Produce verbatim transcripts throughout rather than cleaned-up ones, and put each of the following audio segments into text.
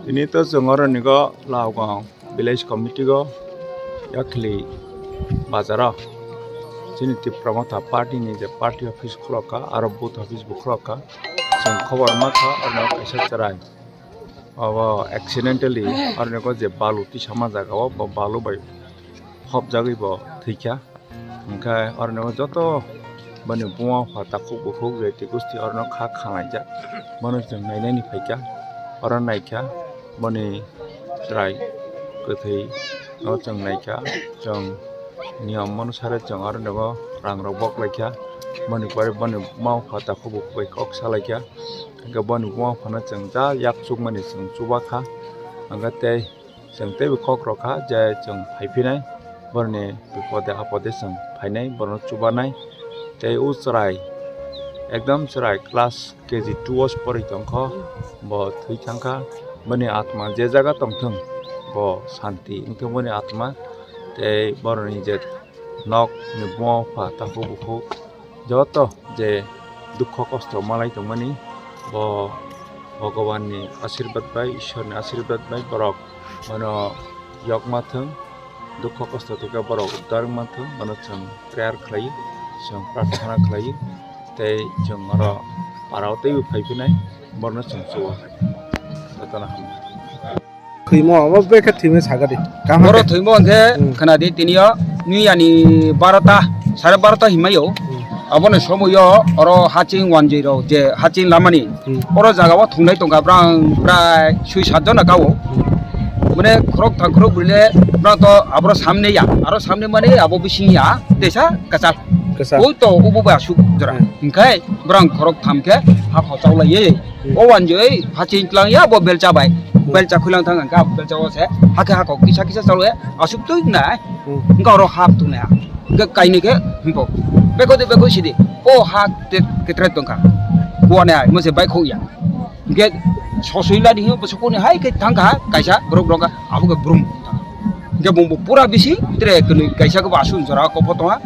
Tini to chwng oro nigo Laogong village committee go yakhli bazaro chini Tipra Motha party ni je party office khulokha aro booth office bo khulokha. Chwng khobor mankha oro kaisa chwrai obo accidentally oro nigo je balu tisa ma jaga o bo balu bai hopjagwi bo thwikha. Hwnkhe oro joto boni buma bupha takhuk bukhuk jaiti gosti oro kha khanglaijak, bono chwng nainani phaikha. Oro naikha boni chwrai kwthwi no chwng naikha, chwng niyom onusare chwng oro rang rok boklaikha. Boni pore boni buma bupha takhuk bukhuk bai kok salaikha, hwnkhe boni buma buphano chwng ja yak chukmani chwng chubakha, hwnkhe tei chwng teibo kok rwkha je chwng phaiphinai, boroni bipode apode chwng phainai, borokno chubanai. Tei o chwrai ekdom chwrai class K G two o se porwi tongkho, bo thwi thangkha. Boni atma je jaga tongthung, bo santi wngthung boni atma. Tei boroni je nok ni buma bupha takhuk bukhuk joto je dukho kosto malai tongmani, bo Bhagwan ni asirbat bai, Ishwar ni asirbat bai borok bono yokma thung, dukho kosto theke borok uddar wngma thung, bono chwng prayer khlai, chwng prarthana khlai, tei chwng oro parao teibo phaiphinai, borno chwng chuba. Jotono hambai. Thwimo, omo bekhe thwimo sagadi. Kam Boro hakhe. Thwimo hwnkhe Hmm. Khwnadi tiniyo niyani barota, sare barota hinmaio. Hmm. Aboni somoyo oro haching wanjwi rok je haching lamani. Hmm. Oro jaga o thungnai tongkha brang prai sui sat jona kao. Hmm. Mane khorok thang khorok bwrwi le brang to aboro samne ya. Aro samne mani abo bising ya. Tesa kachal. Kachal. Oi to ubo ba asuk jora. Hmm. Hwnkhe brang khorok tham khe ha khosao lai ye. Hmm. O wanjwi haching tlang ya bo belcha bai. Hmm. Belcha khulang thang kha belcha o se. Hakhe hakok kisa kisa chalo ya. Asuk twi na. Hmm. Hwnkhe oro hap thung ya. Hwnkhe kainwi khe himpo. Beko de beko sidi. O ha te ketre tongkha. Kuane ai mo se bai khou ya. Hwnkhe sosoi lani himpo sokoni hai khe thang kha kaisa borok rok abo khe brum. Hwnkhe bumbo pura bisi tre kwnwi kaisa khe bo asuk jora kopho tongha.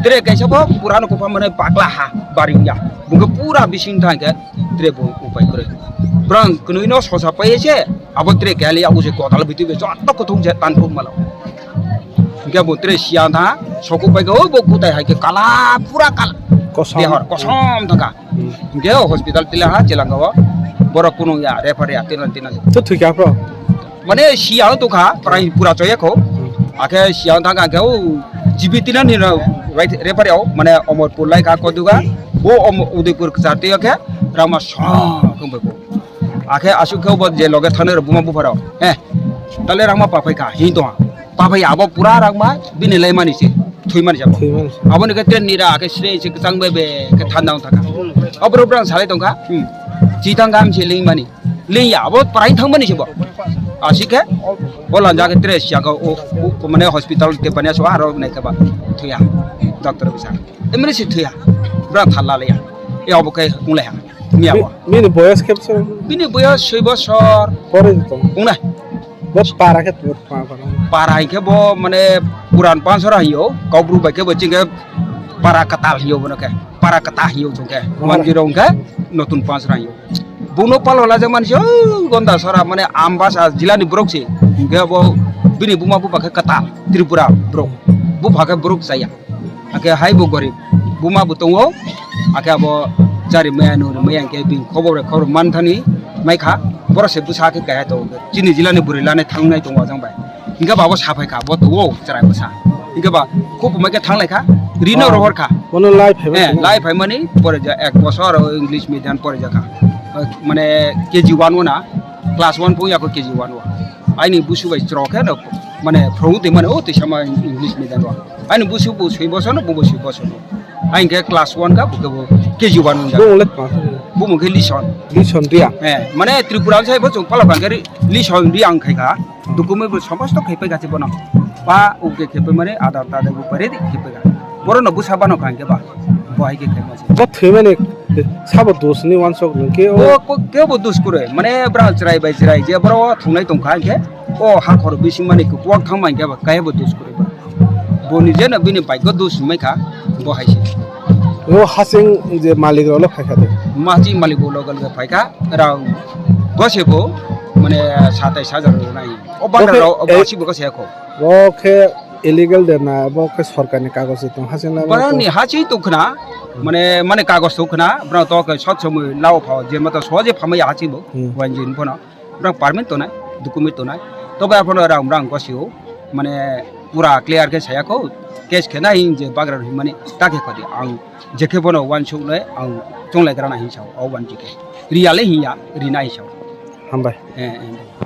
Tre kaisa bo pura no kopha mane pakla ha bari ya. Bumbo pura bisi thang khe tre bo upai kwrwi. Brang kwnwi no sosa pai se abo tre kali ya use kotal bitwi be joto kuthung je tan phuk malo. Hwnkhe bo tre siya tha sokuk pai khe oi bo kutai hai khe kala pura kala. Kosom. Dehor kosom thangkha. Hmm. Hwnkhe o hospital tila ha chelangka o borok kunung ya refer ya tinan tinan. To thwikha bro. Mane siya tongkha prai pura choya kho. Hmm. Akhe siya thangkha khe o G B tinan ni refer ya o mane Omorpur lai kha koduga. Bo Om-, Udaipur kchar twi khe rama sa khe bai bo. Akhe asuk khe bo je loge thane rok buma bupharok. Eh, tale rangma paphai kha, hin tongha. Paphai abo pura rangma bini lai mani se, thui mani se abo. Thui mani se. Aboni khe train ni ra akhe sre se kwchang bai be khe thandang thangkha. Abro brang salai tongkha. Hmm. Chi thang gam se ling mani. Ling ya abo prai thang mani se bo. Asik khe bo lanja khe train sia kha o, o, mane hospital te pania so aro nai khe ba. Thuya. Doctor bisa. Emre se thuya. Brang thalla le ya. E abo khe ung lai ha. Miya bo. Bi-, bini boyos khe bwswk? Bini boyos soi bosor. Pore tong. Wngnai. Bo para khe tu pa pa. Para hai khe bo mane puran pansora hiyo, kaubru bai khe bo chingkhe para katal hiyo bono khe. Para kata hiyo chungkhe. Mahara. One zero wngkhe notun pansora hiyo. Bono palo lajak mansi o gonda sora mane ambasa jilani borok se. Hingkhe bo bini buma bupa khe katal Tripura borok. Bupha khe borok chaya. Akhe hai bo gorib, buma bo tongo, akhe abo jari maya nuri maya hingkhe bini khobor bai khobor man thani mai kha, borok se bwsa khe kaiha tongo, chini jila ni bwrwi lani thangnai tongo ajang bai, hingkhe ba abo sa phai kha, bo tongo chwrai bwsa, hingkhe ba khub mai khe thang lai kha, rino rohor kha. Bono lai phai mani? Eh, lai phai mani, pore ja ek bosor o English medium pore ja kha, mane K G one o na, class one pung ya kho K G one o, aini busu bai chwrok khe no, mane phrung twi mani o twi sama English medium o. Ani busu bo soi bosono, bo bo soi bosono. Ang khe class one ka, bo khe bo K G one wngkha. Bo le pa. Bo mungkhe Lison. Lison Reang. Eh, mane Tripura sai bo chwng pala bangkhe Lison Reang khai kha. Document bo somosto khai pai kha se bono. Pa uk de khai pai mane Aadhaar ta de bo pare de khai pai kha. Borok no bwsa bano kha hwnkhe ba. Bo hai khe khaima se. Bo thwimani sabo dos ni wansok nung khe o. Bo ko-, kebo dos kwrwi. Mane bwrang chwrai bai chwrai je boro thungnai tong kha hwnkhe o ha khoro bising mani kwkwak thang ma hwnkhe ba kaibo dos kwrwi ba. Bo ni je no bini bike o dos hwnmai kha bo hai se. O hasing je malik rok le phai kha de. Machine malik bo loge loge phai kha rang gose bo mane satais hajar nai. O bandar rok e- gasi bo gase kho. Bo khe illegal de na, bo khe sorkar ni kagoj tong hasing na. Borok ni hasing tong khna, mane, mane kagoj tong khna, borok to khe sot somoi lao pha, je mato soje phamai hasing bo, hmm, wanjin bono. Borok permit tonai, document tonai. To ba phono rang rang gosio, mane pura clear khe saya kho, case khe nai je bagra himani ta khe khodi. Ang je khe bono wansuk nai, ang chonglai gra na hinsa, o wanji khe. Riyale hinya, rina hinsa. Hambai. Eh, eh.